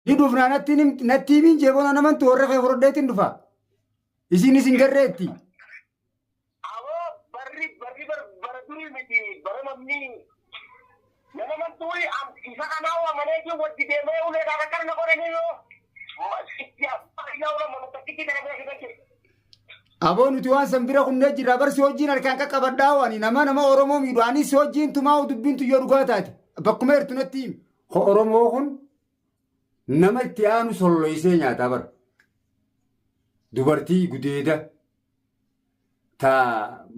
Ni dhufnaa natti natti himin jeeboona namantu warra kee fudhadheetiin dhufa. Isiin isin garreetti. Aboo barri barri bar bara durii miti bara namni nama mantuu isa kanaa amaneetiin wajji deemee ulee kana akkana na godhanii yoo sitti abbaa yaa ulama takkitti kana bira si galche. Aboo nuti waan san bira kunnee jirra bar si wajjiin harkaan qaqqabadhaa waan nama nama Oromoo miidhu anis si wajjiin tumaa dubbiin tuyyoo dhugaa taate bakkuma jirtu natti himi. Ko Oromoo kun nama itti aanu solloysee nyaataa bara. Dubartii gudeeda ta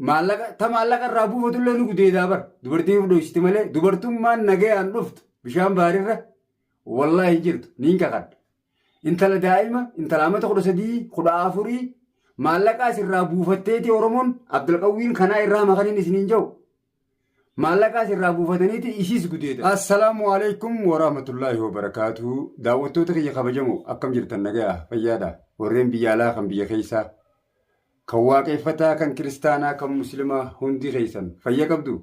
maallaqa ta maallaqa irraa buufatullee ni gudeedaa bara. Dubartiin of dhoysiti malee dubartummaan nagayaan dhuftu bishaan baarirra wallaahi hin jirtu niin kakadha. Intala daa'ima intala amata 13 14 maallaqa asirraa buufatteeti Oromoon Abdulqawwiin kanaa irraa makaniin isiniin jiru. Maallaqa asirraa buufataniiti isiis gudeeda. Assalaamu alaikum warahmatullaahi wabarakaatu. Daawwattoota kiyya kabajamoo akkam jirtan nagaya fayyaadha. Warreen biyya alaa kan biyya keessaa kan waaqeffataa kan kiristaanaa kan muslimaa hundi keessan fayya qabdu.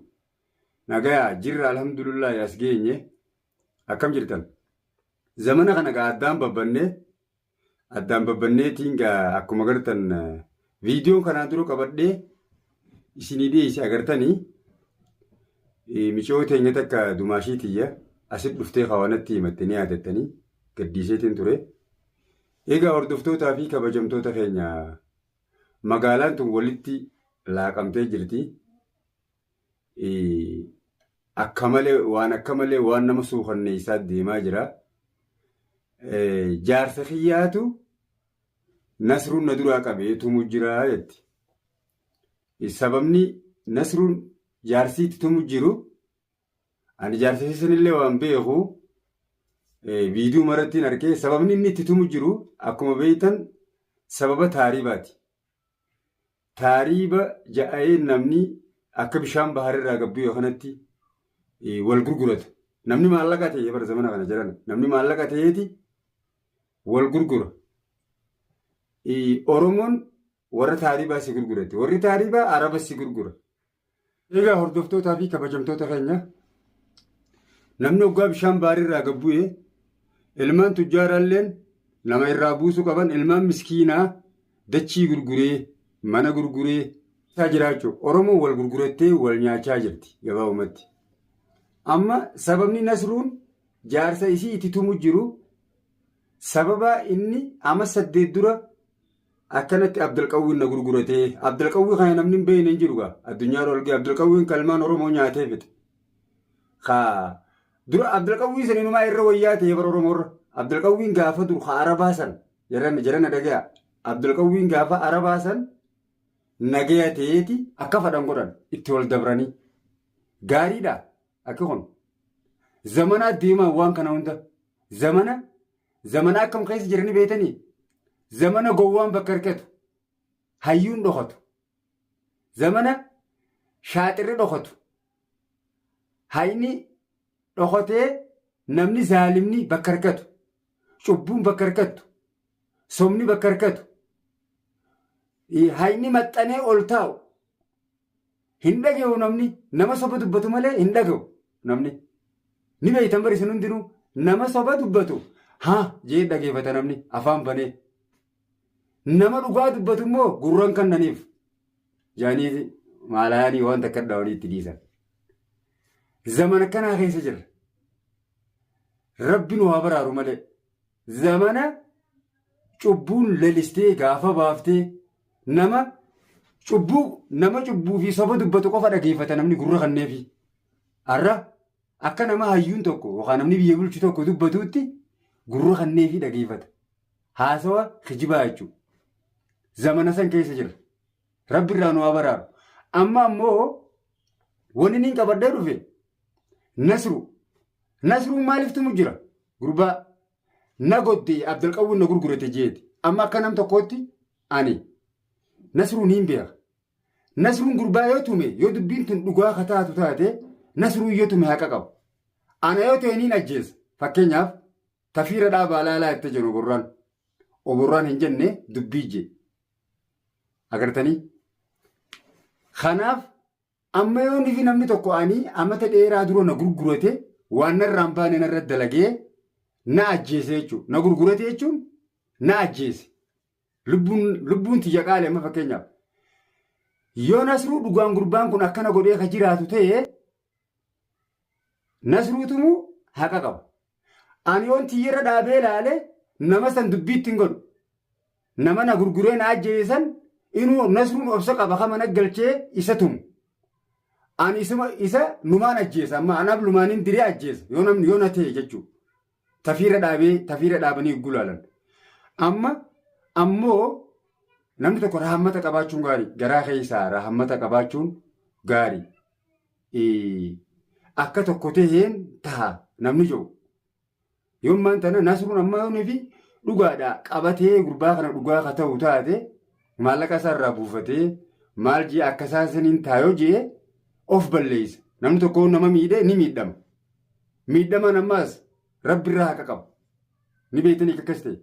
Nagaya jirra alhamdulillahi as geenye akkam jirtan. Zamana kana gaa addaan babbannee addaan babbanneetiin gaa akkuma gartan viidiyoon kanaan dura qabadhee isinii dhiyeesse agartanii miciyoo teenya takka dumaashii tiyya asit dhuftee kawanatti himatte ni yaadattanii gaddiiseetiin ture. Egaa hordoftootaa fi kabajamtoota keenya magaalaan tun walitti laaqamtee jirti. Akka malee waan akka malee waan nama suukanneessaa deemaa jira. Jaarsa kiyyaatu Nasruun na duraa qabee tumu jira jetti. Sababni Nasruun jaarsii itti tumu jiru ani jaarsa sanillee waan beeku viidiyoo marattiin argee sababni inni itti tumu jiru akkuma beektan sababa taariibaati. Taariiba ja'ee namni akka bishaan baharirraa gabbiyyoo kanatti wal gurgurata. Namni maallaqa ta'e bara zamana kana jiran namni maallaqa ta'eeti wal gurgura. Oromoon warra taariibaa si gurgurate. Warri taariibaa Araba si gurgura. Egaa hordoftootaa fi kabajamtoota keenya namni hoggaa bishaan baarirraa gad bu'e ilmaan tujjaaraalleen nama irraa buusuu qaban ilmaan miskiinaa dachii gurguree mana gurguree isaa jiraachuu Oromoo wal gurgurattee wal nyaachaa jirti gabaabumatti. Amma sababni Nasruun jaarsa isii itti tumu jiru sababa inni ama 8 dura Akkanatti Abdulqawwiin na gurguratee. Abdulqawwii kana namni hin beekne hin jiru gaa. Addunyaa irra olgee Abdulqawwiin kalmaan Oromoo nyaatee fixe. Ka dura Abdulqawwii san inumaa irra wayyaa ta'e bara Oromoo irra. Abdulqawwiin gaafa dur ka Arabaa san jaran jarana dhagaya. Abdulqawwiin gaafa Arabaa san nagaya ta'eeti akka fadhan godhan itti wal dabranii. Gaariidha akki kun. Zamanaa deemaa waan kana hunda. Zamana Zamana akkam keessa jirani beektanii? Zamana gowwaan bakka hirkatu. Hayyuun dhokatu. Zamana shaaxirri dhokatu. Hayni dhokatee namni zaalimni bakka hirkatu. Cubbuun bakka hirkattu. Sobni bakka hirkatu. Hayni maxxanee ol taa'u. Hin dhaga'u namni nama soba dubbatu malee hin dhaga'u namni. Ni beektan bari isin hundinuu nama soba dubbatu haa jee dhageeffata namni afaan banee. Nama dhugaa dubbatu immoo gurran kannaniif jaanii maalayaanii waan takka dhawanii itti dhiisan. Zamana kanaa keessa jirra. Rabbi nu haa baraaru malee. Zamana cubbuun lelistee gaafa baaftee nama cubbuu nama cubbuu fi soba dubbatu qofa dhageeffata namni gurra kanneefi. Har'a akka nama hayyuun tokko yookaan namni biyya bulchu tokko dubbatuutti gurra kanneefi dhageeffata. Haasawa kijibaa jechuudha. Zamana san keessa jira. Rabbi irraa nu haa baraaru. Amma ammoo wanni inni qabadhee dhufe Nasru. Nasruun maaliif tumu jira? Gurbaa na godde Abdulqawwiin na gurgurate jeeti. Amma akka nam tokkootti ani Nasruun hin beeka. Nasruun gurbaa yoo tume yoo dubbiin tun dhugaa ka taatu taate Nasruun yoo tume haqa qaba. Ana yoo ta'e niin ajjeesa. Fakkeenyaaf tafiira dhaabaa laalaa itti jennu oborraan. Oborraan hin jenne dubbii jee. Agartanii? Kanaaf Amma yoo nifi namni tokko ani amata dheeraa dura na gurgurate waan narraa hin baane narra dalagee Na ajjeese jechuudha. Na gurgurate jechuun na ajjeese. Lubbuun tiyya qaali amma fakkeenyaaf. Yoo Nasruu dhugaan gurbaan kun akkana godhee ka jiraatu ta'e Nasruutumu haqa qaba. Ani yoon tiyyarra dhaabee ilaale nama san dubbii ittiin godhu. Nama na gurguree na ajjeese san inuu Nasruun obsa qaba kama na galchee isa tumu. Ani isuma isa numaan ajjeesa amma anaaf lumaanin diree ajjeesa yoo namni yoo na ta'e jechuudha. Tafiirra dhaabee tafiirra dhaabanii gulaalan. Amma ammoo namni tokko rahammata qabaachuun gaarii garaa keessaa rahammata qabaachuun gaarii. Akka tokko ta'een taha namni jiru. Yoommaan tana Nasruun amma yoonii fi dhugaadha qabatee gurbaa kana dhugaa ka ta'u taate maallaqa isaa irraa buufatee maal jee akka isaa saniin taayoo jee of balleessa. Namni tokko nama miidhe ni miidhama. Miidhamaan ammaas rabbi irraa haqa qaba. Ni beektanii akkas ta'e.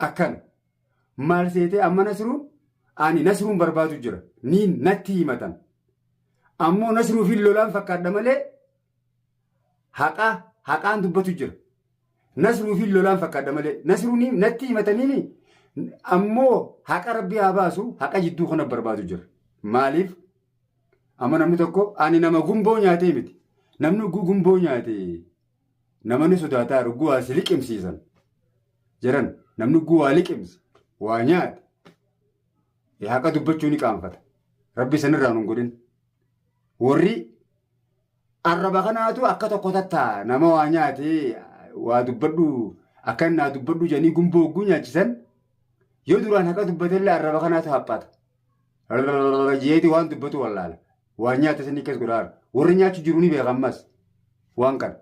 Akkana. Maal seetee amma Nasruun ani Nasruun barbaadu jira. Ni natti himatan. Ammoo Nasruu fi lolaan fakkaadha malee haqa haqaan dubbatu jira. Nasruu fi lolaan fakkaadha malee Nasruun natti himataniini ammoo haqa rabbi haa baasu haqa jidduu kana barbaadu jira. Maaliif amma namni tokko ani nama gumboo nyaatee miti. Namni gumboo nyaate namani sodaataa rugguu waa si liqimsiisan jedhan namni guu waa liqimse waa nyaate haqa dubbachuu ni qaanfata. Rabbi sanirraa nun godhin. Warri arraba kanaatu akka tokko tattaa nama waa nyaate waa dubbadhu akka inni naa dubbadhu jedhanii gumboo hogguu nyaachisan yoo duraan haqa dubbatellee arraba kanaatu haphata. Jeeti waan dubbatu wallaala. Waan nyaate sanii akkas godhaara. Warri nyaachuu jiru ni beeka ammas waan kana.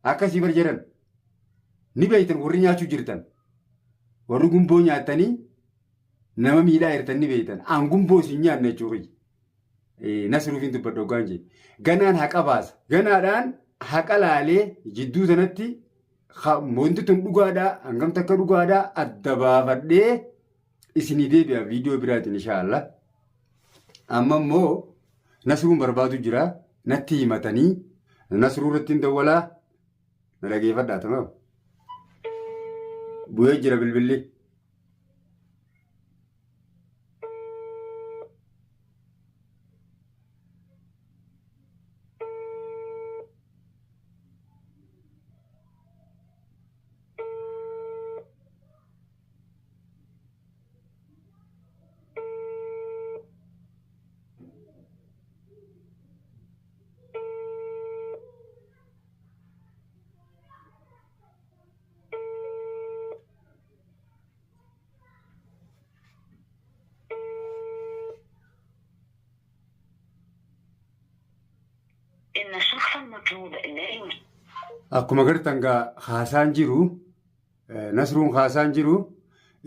Akkasii bar jedhan ni beektan warri nyaachuu jirtan. Warri gumboo nyaattanii nama miidhaa jirtan ni beektan. An gumboo isin nyaanne jechuudha. Nasruufiin dubbadha hoggaan jee. Ganaan haqa baasa. Ganaadhaan haqa laalee jidduu sanatti wanti tun dhugaadhaa hangam takka dhugaadhaa adda baafadhee isinii deebi'a viidiyoo biraatiin inshaallah. Amma immoo Nasruun barbaadu jira natti himatanii Nasruu irratti hin dawwalaa na dhageeffadhaa tamaam. Bu'ee jira bilbilli. إن الشخص المطلوب لا يوجد. Akkuma gartan gaa haasaan jiru Nasruun haasaan jiru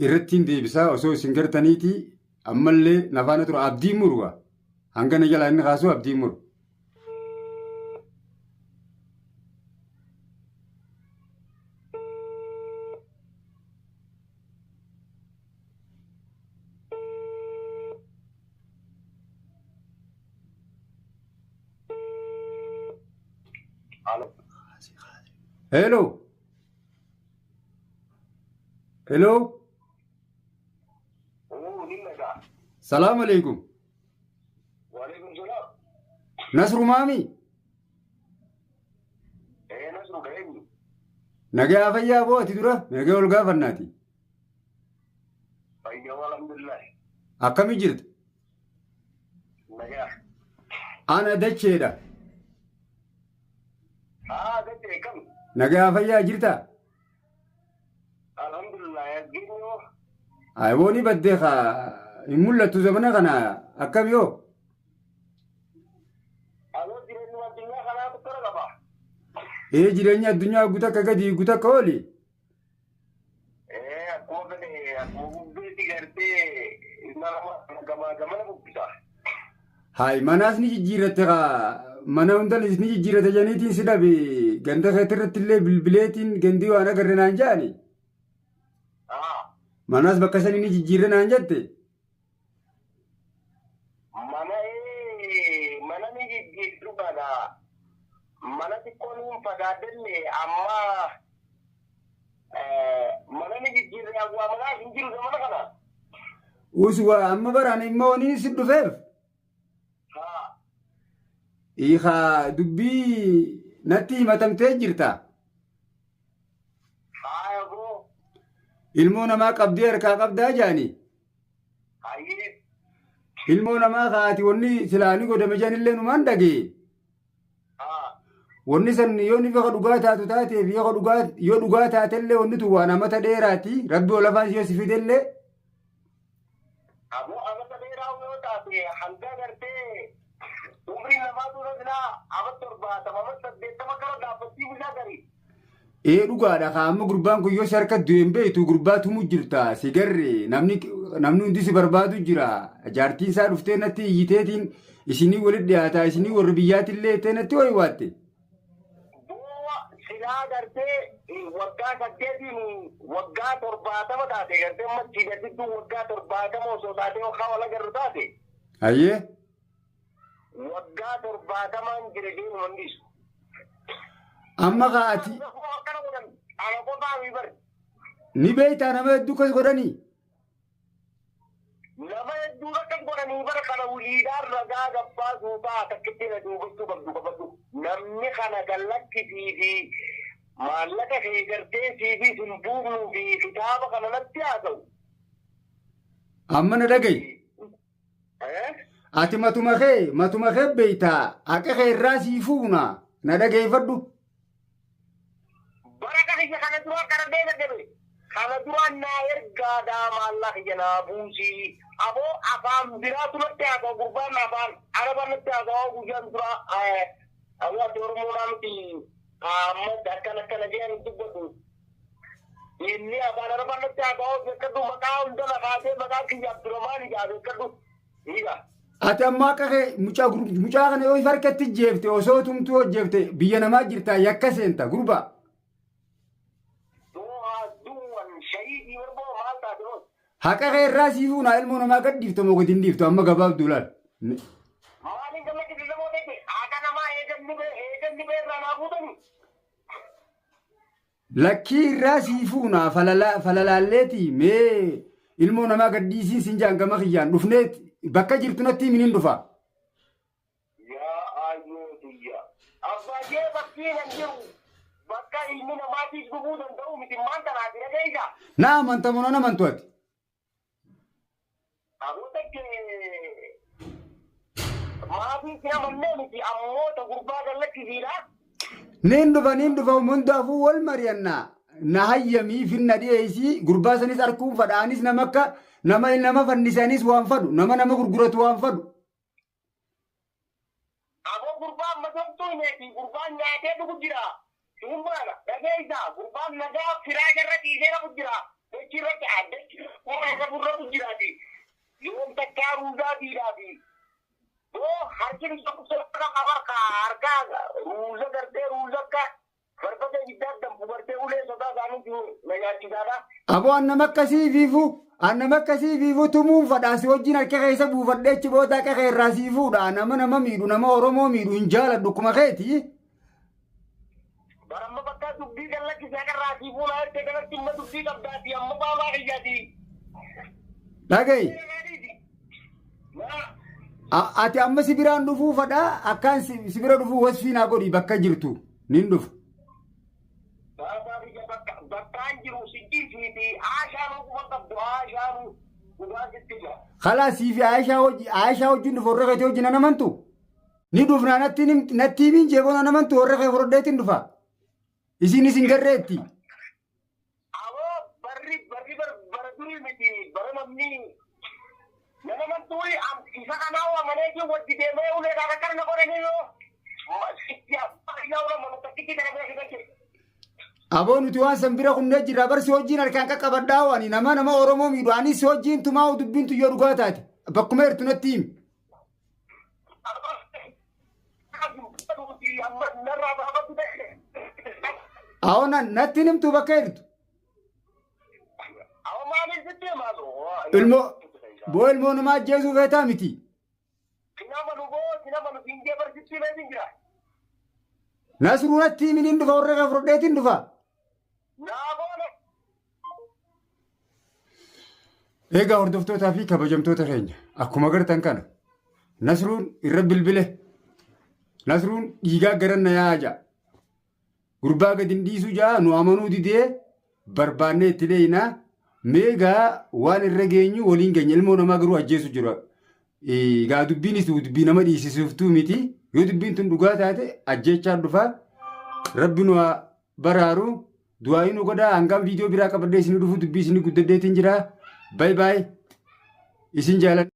irratti hin deebisaa osoo isin gartaniiti ammallee nafaana tura abdii muruwa hanga na jalaa inni haasuu abdii muru. Alo. Hello. Hello. Oo, ni nagaa. Salaam alaikum. Waalaikum salaam. Nasru maami. Ee, Nasru ka eenyu? Nagaa fayyaa boo ati dura nagaa ol gaafannaati. Fayyaa alhamdulillah. Akkami jirta? Nagaa. Ana dacheedha. Haa, gattee kam? Nagaa fayyaa jirta? Alhamdulillah, geenyoo. Ayibooni baddee kaa hin mul'attu zamana kana akkam yoo? Aloo jireenya addunyaa kanaa tokko qaba. Ee jireenya addunyaa guutuu akka gadi guutuu akka oli. Ee, akkuma fedhe akkuma bubbeetti gartee ilma namaa gamaa gamana bubbisa. Hayi manaas ni jijjiirratte kaa mana hundanis ni jijjiirrate janiitiin si dhabe ganda keetirratti illee bilbileetiin gandii waan agarre naan jedhani. Haa. Manaas bakka sanii ni jijjiirre naan jette. Mana ee mana ni jijjiirru kana mana xiqqoo ni fagaadhenne amma. Mana ni jijjiirre awwaa manaa hin jiru zamana kana. Usu amma baraan immoo wani si dhufeef. Haa. Hiikaa dubbii natti himatamtee jirta. Haaya boo. Ilmoo namaa qabdee harkaa qabdaa jaani. Hayyee. Ilmoo namaa kaati wanni silaa ni godhame jaanillee numaan dhagee. Haa. Wanni san yoo ni beeka dhugaa taatu taateef yoo dhugaa yoo dhugaa taatellee wanni tun waan amata dheeraati rabbi ol afaan yoo si fidellee Aboo amata dheeraa yoo taate hanga gartee umriin namaa dura silaa ama 70 ama 80 gara dhaabbattii isaa gari. Ee dhugaadha kaa amma gurbaan kun yoo si harka du'e hin beektu gurbaa tumu jirta si garre namni namni hundi si barbaadu jira jaartiin isaa dhuftee natti iyyiteetiin isinii walitti dhiyaataa isinii warri biyyaatillee jettee natti waywaatte. Boowa silaa gartee waggaa 8n waggaa 70 taate gartee amma sigartittuu waggaa 70 osoo taatee yookaan wal agarru taate. Hayyee. Waggaa 70n jira deemu hin dhiisu. Amma kaa ati Akkana godhan ana qofaa mii bari. ni beektaa nama hedduu akkas godhanii. Nama hedduu akkas godhanii bara kana wiliidhaan ragaa gabbaasuu ta'a takkitti na duubachuu qabdu qabadhu. Namni kana gallakkisii fi maallaqa kee gartee siifis hin buufnuu fi kitaaba kana natti haasa'u. Amma na dhaga'i. Eh? Ati matuma kee beektaa haqa kee irraa sii fuuna na dhageeffadhu. Bara kiyya kana dura karadhee dadhabe. Kana dura naa ergaadhaa maallaqa kiyya naa buusii. Aboo afaan biraatu natti haasa'u gurbaan afaan araba natti haasa'u guyyaan dura aboo ati Oromoodhaa miti amma akkana akkana jedhan dubbatu. Inni afaan arabaa natti haasa'u beekadhu maqaa hunda na kaasee maqaa kiyya Abdurrahmaan ijaa beekadhu. Hiika. Ati amma akka kee mucaa mucaa kana yoo harkatti jeefte osoo tumtuu hojjefte biyya namaa jirtaa yakka seenta gurbaa. Du'aa du'an shahiidii barboo maal taate hoo? Haqa kee irraa sii fuunaa ilmoo namaa gad dhiiftu moo gad hin dhiiftu amma gabaabduu laal. Maaliin gammachuu namoota ta'e haqa namaa eeganni bee eeganni bee irraa naa fuutanii. Lakkii irraa sii fuunaa falalaalleeti mee ilmoo namaa gad dhiisiin sin jaan gama kiyyaan dhufnee bakka jirtu natti himin hin dhufa. Yaa aayyoo tiyya. Abbaayee bakkii nan jiru bakka ilmi namaatiif dhufuu danda'u miti maan tanaati dhageessa. Na amanta moo nan amantu ati? Aboo takke maatiin si amannee miti ammoo ta gurbaa kan lakkisiidha. Niin dhufa niin dhufa hundaafuu wal mari'anna. Na hayyamii finna dhiyeessii gurbaa sanis arguun fadha anis nama akka nama nama fannisanis waan fadhu nama nama gurguratu waan fadhu. Aboo gurbaan masamtuu himeeti gurbaan nyaatee dhugu jira. Siin baana dhageessa gurbaan nagaa firaa jarra ciisee rafu jira. Dachi irratti dachi irra rafu jiraati. Yoom takkaa ruuzaa diidaafi. Boo harki tokko harka harka ruuza gartee ruuza akka Barbadee ibiddaa danfu gartee ulee sodaa isaaniitu na nyaachisaadha. Aboo an nama akkasii fiifu an nama akkasii fiifu tumuun fadhaa si wajjin harka keessa buufadhee achi booda akka kee irraa sii fuudha nama nama miidhu nama Oromoo miidhu hin jaaladhu akkuma keeti. Baramma bakka dubbii kan lakkisee akka irraa sii fuunaa jettee kanatti imma dubbii qabdaati amma baamaa kiyyaati. Dhaga'i. Ati amma si biraan dhufuu fadhaa akkaan si bira dhufuu wasfii naa godhi bakka jirtu. Nin dhufa. Baasaa biyya bakka bakkaan jiru si dhiisiiti Aashaanuu quba qabdu Aashaanuu dhugaa sitti jira. Kalaas sii fi Aayishaa wajji Aayishaa wajjin dhufa warra keetii wajjin nan amantu. Ni dhufnaa natti natti himin jeeboo nan amantu warra kee fudhadheetiin dhufa. Isiin isin garreetti. Aboo barri barri bar bara durii miti bara namni nama mantuu isa kanaa amaneetiin wajji deemee ulee kana akkana na godhanii yoo sitti abbaa yaa ula mana takkitti kana bira fidan jira. Aboo nuti waan san bira kunnee jirra bar si wajjin harkaan qaqqabadhaa waan nama nama Oromoo miidhu ani si wajjin tumaa dubbiin tuyyoo dhugaa taate bakkuma jirtu natti himi. Awoo natti himtuu bakka jirtu. Ilmoo boo ilmoo namaa ajjeesuu feetaa miti. Nasruu natti himin hin dhufa warra kee fudhadheetiin dhufa. Egaa hordoftootaa fi kabajamtoota keenya akkuma agartan kana Nasruun irra bilbile. Nasruun dhiigaa garan na yaa'a ja'a. Gurbaa gadi hin dhiisuu ja'a nu amanuu didee barbaannee itti leeyinaa. Meegaa waan irra geenyu waliin geenya ilmoo namaa garuu ajjeesu jira. Egaa dubbiinis dubbii nama dhiisisuuftuu miti. Yoo dubbiin tun dhugaa taate ajjeechaan dhufaa. Rabbi nu haa baraaru. Du'aayii nu godhaa hangaan viidiyoo biraa qabadhee isin dhufu dubbii isin guddadheetiin jira. Bay baay. Isin jaaladha.